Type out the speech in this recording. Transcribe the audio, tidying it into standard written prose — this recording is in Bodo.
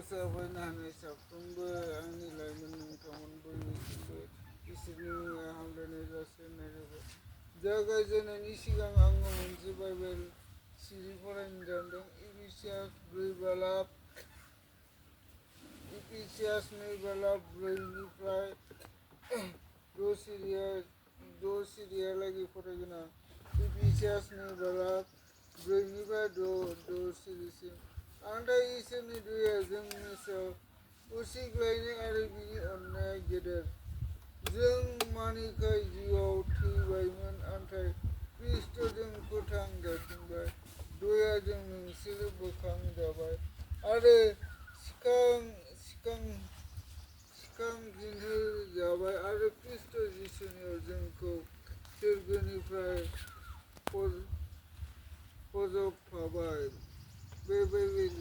जाबायनो हानाय साफ्रोमबो आंनि लाइमोन नोंथांमोन बयनिसिमबो इसोरनि मुङाव हामलायनाय जासिहरनाय जाबाय। जागायजेननायनि सिगां आङो मोनसे बाइबेल सिरि फरायनो सानदों। इफिसियास 2:4-निफ्राय 6 फरायगोन आं। इफिसियास 2:4-निफ्राय 6 आं दा इसोरनि दया जोंनि सायाव उसिग्लायनाय आरो बिनि अननाया गेदेर। जों मानिखाय जिउआव थैबायमोन, नाथाय ख्रीष्टजों फोथांजाफिनबाय। दयाजों नोंसोरो बोखांजाबाय आरो सिखांफिनजाबाय आरो ख्रीष्ट जिसुनियाव जोंखौ सोरगोनिफ्राय फज'बफाबाय। बे बाइबेल